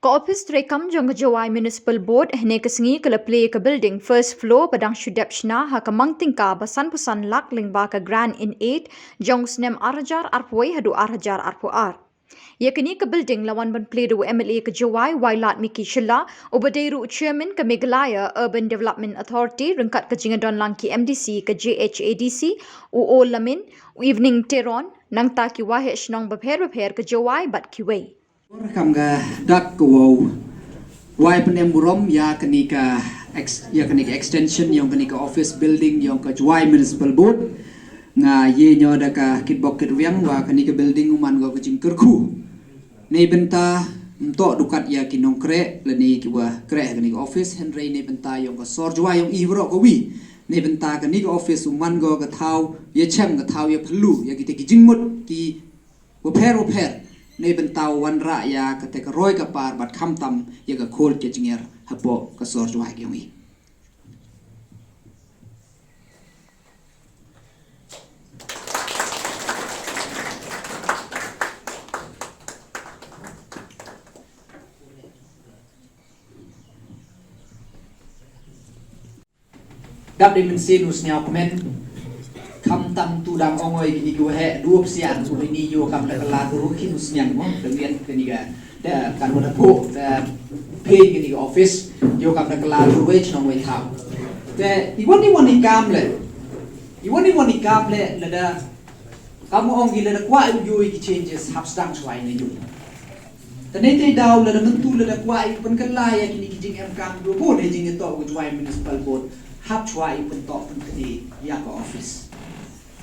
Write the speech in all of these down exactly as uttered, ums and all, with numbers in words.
Ka ophis treikam jong ka Jowai Municipal Board hynne ka sngi ka la plie ka building first floor ba dang shu dep shna ha ka mang tyngka ba san phew san lak lyngba ka grant in aid jong u snem ar hajar arphew wei haduh ar hajar arphew ar. Ïa kane ka building la wan ban plie da u M L A ka Jowai, Wailadmiki Shylla, uba dei ruh u chairman ka Meghalaya Urban Development Authority ryngkat ka jingïadon lang ki M D C ka J H A D C, u O Lamin, u Evening Teron, nangta ki waheh shnong bapher bapher ka Jowai bad kiwei. Kam ka dak ka wow wai pynem burom ïa kane ka ex-, ïa kane ka extension ïong kane ka office building ïong ka Jowai Municipal Board. Nga ïe ñiew da ka kitbok kitwiang wa kane ka building u man ko ka jingkyrkhu. Nei bynta ym toh du kat ïa ki nongkreh lane ki wa kreh ha kane ka office, hynrei nei bynta ïong ka sor Jowai ïong i baroh kawi. Nei bynta kane ka office u man ko ka thaw ïa chem, ka thaw ïa phylla ïa kita ki jingmut ki wapher wapher, nei bynta u wanrah ïa kata ka roi ka par bad khamtam ïa ka khot ka jingïar hapoh ka sor Jowai ïong i. Dap dei mynsiem u sniaw kmen. Khamtam tu dang ong oi kini ki waheh dup sian tu ini ïoh kam da ka la tu ruh kin u sniang mo da mian kini ka da kan wa da pho da phe kini ka office ïoh kam da ka la tu wei chnong wei thaw. Te i wan i wan i kam le. I wan i wan i kam le lada kam ong ki lada kwah ïoh ki changes hap sdang shuwa ïa na ïoh. Te nei te daw lada mynta lada kwah ïa pynkylla ïa kini ki jingemkam ïa bun ïa jingïatoh u Jowai Municipal Board hap shuwa ïa pyntoh pynkylla ïa ka office.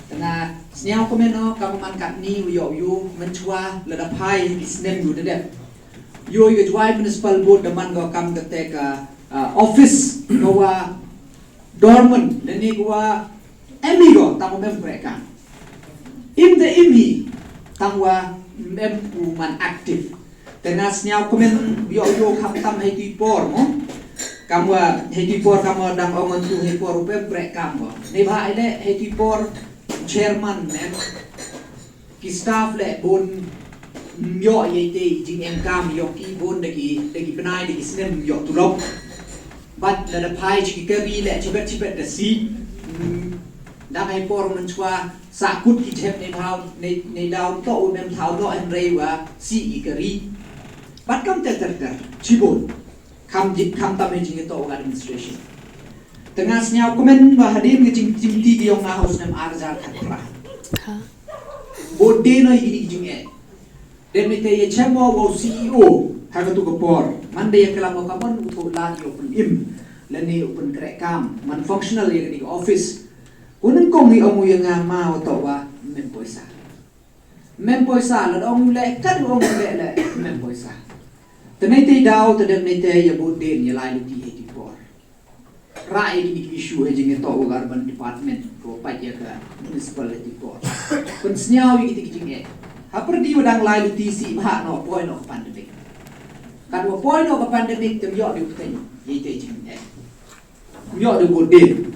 Te nga sniaw kmen o kam man katni u ïoh ïoh mynshuwa lada phai ïa ki snem ïoh da dep. Ïoh ïa Jowai Municipal Board da man ko kam kata ka, ah, office ko wa dormant, lane ko wa em i ko tang u mem kreh kam. Im te im i tang wa mem u man active. Te nga sniaw kmen ïoh ïoh khamtam hei tu i por mo. Kam wa hei tu i por kam wa dang ong tu hei por u mem kreh kam ko. Nei ba ai le hei tu i por chairman mem. Ki staff le bun ym ïoh ïa ite i jingemkam ïoh ki bun da ki da ki bnai da ki snem ïoh tulop. Bad lada phai chi ki kari le chibet chibet da si. Hmm, dang hei por mynshuwa sah kut ki jhep nei thaw nei nei daw to u mem thaw to hynrei wa si i kari. Bad kam ter ter ter chibun. Kam jit kam tam hei jingïatoh u administration. Te nga sniaw kmen ba hadien ka jing jingti ki ïong nga ha u snem ar hajar khatphra. Bad dei na ïa kini ki jingeh. Dei na te ïa chem wa u C E O ha katu ka por. Man dei ïa klam wa ka mon u tu la ïa u pyn im lane u pynkreh kam man functional ïa kini ka office. Ku nyngkong ïa ong u ïa nga ma u to wa mem poisa. Mem poisa la dong le kat u ong le le mem poisa. Te nei te daw te dei nei te ïa bud dien ïa lai luti hei tu i por. Ra ïa kini ki issue hei jingïatoh u urban department ko pat ïa ka municipal hei tu i por. Pynsniaw ïa kiti ki jingeh. Ha pyrdi wa dang lai luti si bha no poi no pandemic. Kan wa poi no ka pandemic te ym ïoh di u pteng ïa ite jingeh. Ym ïoh di u bud dien.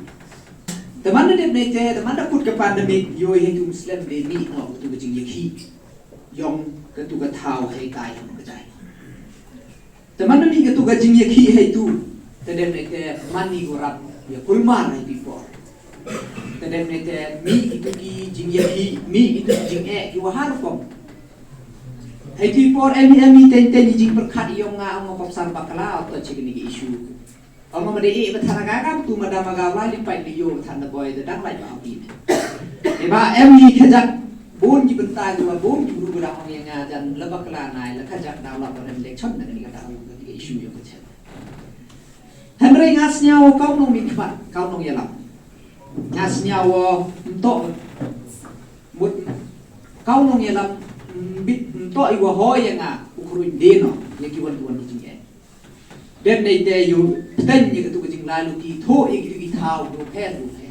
Te man da dep nei te, te man da kut ka pandemic ïoh hei tu Muslim de mih no katu ka jingïakhih. Ïong katu ka thaw hei tai hei ka jai. Te man da mih katu ka jingïakhih hei tu. Te dep nei te man ni ko rap ïa kulmar hei tu i por. Te dep nei te mih itu ki jingïakhih, mih itu ki jingeh ki wa ha rukom. Hei tu i por em i em i ten ten i jingpyrkhat ïong nga ong nga pop sar bakla o to chi kini ki issue. Ong ma dei i ba than ka kam tu ma da ma ga lai li pai li ïoh than da boi da dang lai ba pi. E ba em i khajak bun ki bynta ki wa bun ki bru da ong ïa nga jan la bakla nai la khajak da la ba election da ni ka da ong ka issue ïa ka chen. Hynrei nga sniaw kau nong min khmat kau nong ïalam. Nga sniaw nto mut kau nong ïalam bit nto i wa hoi ïa nga u kruin deno ïa ki wan ki wan ki jingeh. Dep nei te ïu pteng ïa katu ka jinglai luti tho ïa kitu ki thaw du pher du pher.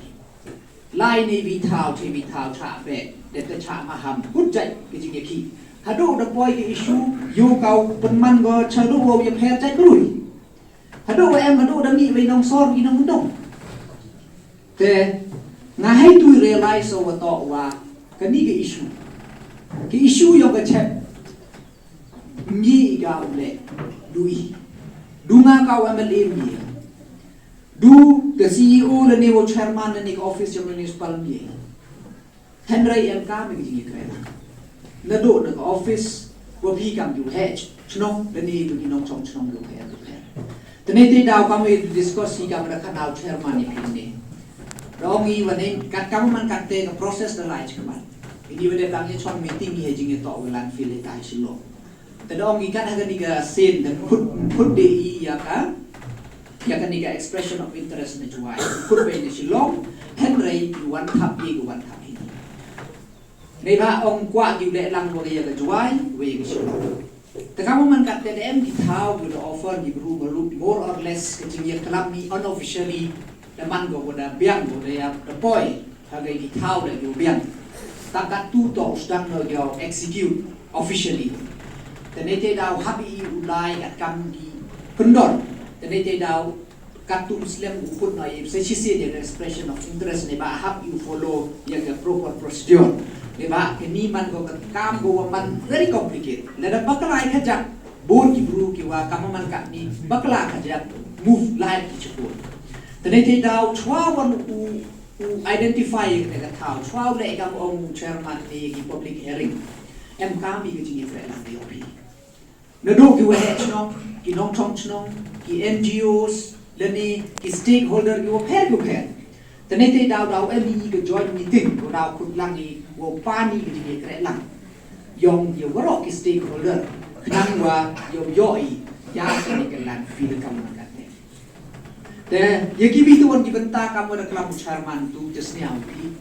Lai nei wi thaw che wi thaw cha pe dep te cha maham kut jai ki jingïakhih. Hadu da poi ki issue ïu kau pynman go cha du wow ïa pher jai brui. Hadu wa em hadu da mi wei nong sor wi nong dong. Te nga hei tu realize so wa to wa kani ka issue. Ki issue ïong ka chem. Mye i ka u leh. Du i. Du nga ka u M L A mye. Du ka C E O lane u chairman lane ka office jong municipal mye. Hynrei em kam i ka jingïakren. Naduh na ka office wa phi kam ki waheh chnong lane ki nongchong chnong ki waheh ki waheh. Te nangta daw kam i discuss i kam da ka daw chairman i phi ne. Da ong i wa ne kat kam man kat te ka process da lai chkaman. Ini wa de kam i chong meeting i ha jingïatoh wa landfill i ta i Shillong. Te da ong i kat ha kani ka sien da khut khut de i ïa ka ïa kani ka expression of interest na Jowai. Khut bei na Shillong, hynrei i wan thap i ka wan thap hi. Nei ba ong kwah ki u leh lang wa ïa ka Jowai, wa ïa ka Shillong. Te kam man kat te da em ki thaw ki da offer ki bru ma lut more or less ka jingïaklam ni unofficially da man ko da biang ko da ïa da poi ha ka ki thaw da ki u biang. Ta kat tu to u sdang no ïa execute officially. Te nangta daw hap i u lai kat kam ki kyndon. Te nangta daw kat tu Muslim u put no i sa shi se ïa expression of interest ne ba hap i u follow ïa ka proper procedure. Ne ba kani man ko ka kam ko wa man very complicated. Lada bakla i ka jak bun ki bru ki wa kam man kat ni bakla ka jak move lai ki chukun. Te nangta daw chwa wan u u identify ïa ka thaw chwa u leh kam ong chairman ni ki public hearing. Em kam i ka jingïakren lang da ïoh phi. Naduh ki waheh chnong, ki nongchong chnong, ki N G Os, lane ki stakeholder ki wapher ki wapher. Te nangta daw daw em i ka joint meeting ko daw khut lang i wa pan i ka jingïakren lang. Yong ïa waroh ki stakeholder khnang wa ïoh ïoh i ïa kani ka landfill kam man kat te. Te ïa ki bi tu wan ki bynta kam wa da klam u chairman tu te sniaw ki.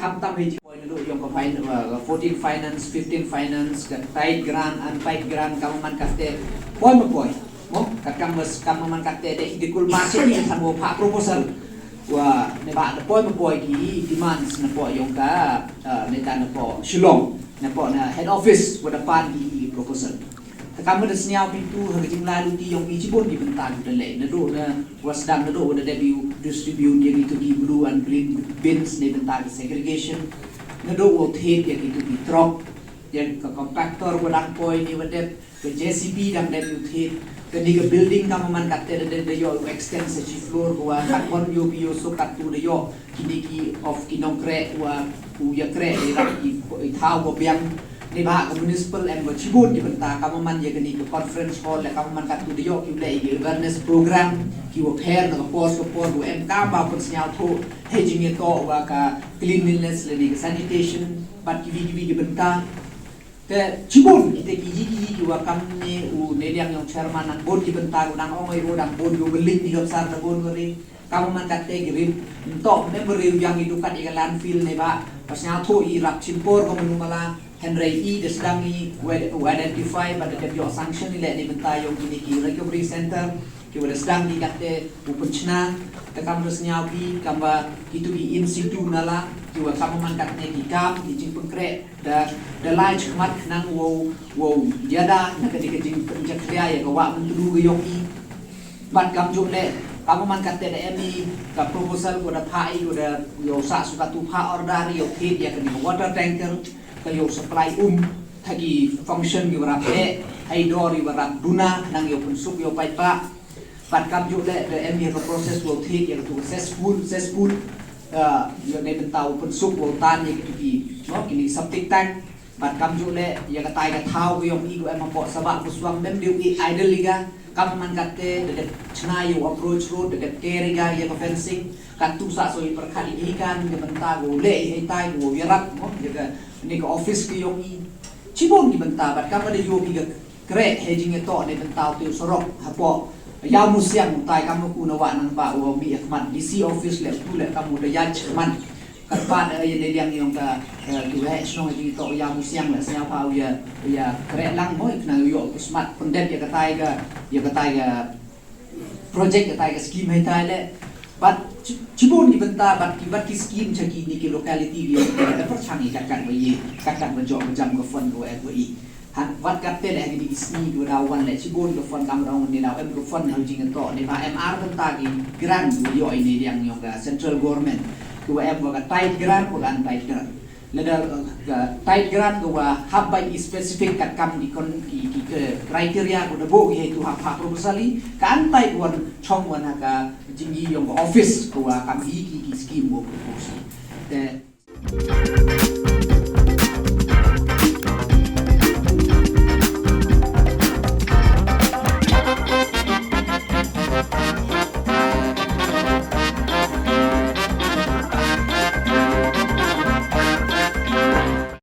Khamtam hi ji poi naduh yong ka fin-, uh, fourteen finance, fifteen finance, ka tight grant, untight grant, kam man kat te poi ma poi. Mo, kat kam mas, kam man kat te de i dikul masuk ni kan mo pa proposal. Wa ne ba da poi ma poi ki demands na poi yong ka, uh, ne ta na poi Shillong, na poi na head office wa da pan ki proposal. Te kam da sniaw phi tu ha ka jinglai luti yong i chibun ki bynta ki da leh naduh na wa sdang naduh wa da dep i u distribute ïa kitu ki blue and green bins ne bynta ki segregation. Naduh wa thied ïa kitu ki truck, ïa ka compactor wa dang poi ne wa dep, ka J C B dang dep i u thied. Kani ka building kam man kat te da da ïoh extend sa chi floor wa kat wan ïoh bi ïoh so kat tu da ïoh kini ki of ki nongkreh wa u ïa kreh i rap i thaw wa biang. Ne ba ka municipal em wa chibun ki bynta kam man ïa kani ka conference hall le kam man kat tu da ïoh ki u leh i awareness program ki wa pher na ka por ka por wa em kam ba pun sniaw tho he jingïatoh wa ka cleanliness lane ka sanitation bad ki wi ki wi ki bynta. Te chibun kita ki yi ki yi ki wa kam ne u ne liang yong chairman nang bun ki bynta u nang ong ai u nang bun u beling ni ka besar da bun u ri. Kam man kat te ki rim ntok ne beri u yang i dukat i ka landfill ne ba pas nya tho i rap chimpor ko menu mala. Hynrei i da sdang i u identify ba da dep ïoh sanction i le ne bynta yong kini ki recovery center. Ki wa da sdang i kat te u pynchna te kam da sniaw ki kam ba kitu ki in situ nala ki wa kam man kat ne ki kam ki jingpynkreh da da lai chmat nang wow wow ïada na ka dei ka jingpynjakhlia ïa ka wa mentru ka yong i. Bad kam juk le kam man kat te da em i ka proposal ko da pha i ko da yow sa suka tu pha order yow thit ïa ka dei ka water tanker ka yow supply um. Thagi function yow rap le hai dor yow rap duna nang yow pynsuk yow paitbah. Bad kam juk le da em ïa ka process wow thit ïa ka tu ka cesspool cesspool. Ïa ne bynta wow pynsuk wow tan ïa ka tu ki no kini septic tank. Bad kam juk le ïa ka tai ka thaw ka yong i ko em hapoh sabak ko suang mem dei i idle i ka. Kam man kat te da dep chna ïa u approach road da dep ker i ka ïa ka fencing. Kat tu sa so i pyrkhat i kan ne bynta ko le i tai ko ïa rap mo ïa ka ne ka office ka yong i. Chibun ki bynta bad kam da ïoh ki ka kreh he jingïatoh ne bynta u tiew sorok hapoh Ïawmusiang. Utai kam u na wa nang ba u mi khmat D C office le tu le kam u da ïa khmat. Kat pat ïa ne liang yong ka ki waheh shnong jingïatoh Ïawmusiang le sñiaw pa u ïa ïa kreh lang mo khnang u ïoh u smat pyndep ïa katai ka ïa katai ka project katai ka scheme haitai le. Bad chibun ki bynta bad ki bad ki scheme cha ki ni ki locality ki ïa ka pyrchang ïa kat kat ba ïa kat kat ba jok ba jam ka fund ka waheh ba i. Han wat kat te le ha kini ki sngi ki wa daw wan le chibun ka fund kam dong ne daw em ka fund ha u jingïatoh ne ba em ar bynta ki grant ki wa ïoh i ne liang yong ka central government. Ki wa em wa ka tight grant wa ka untight grant. Lada ka tight grant ka wa hap bai specific kat kam ki kon ki ki ke criteria ko da bo ki itu hap hap proposal i kan tight wan chong wan ha ka jingyi yong ka office ko wa kam hi ki ki scheme ko proposal. Te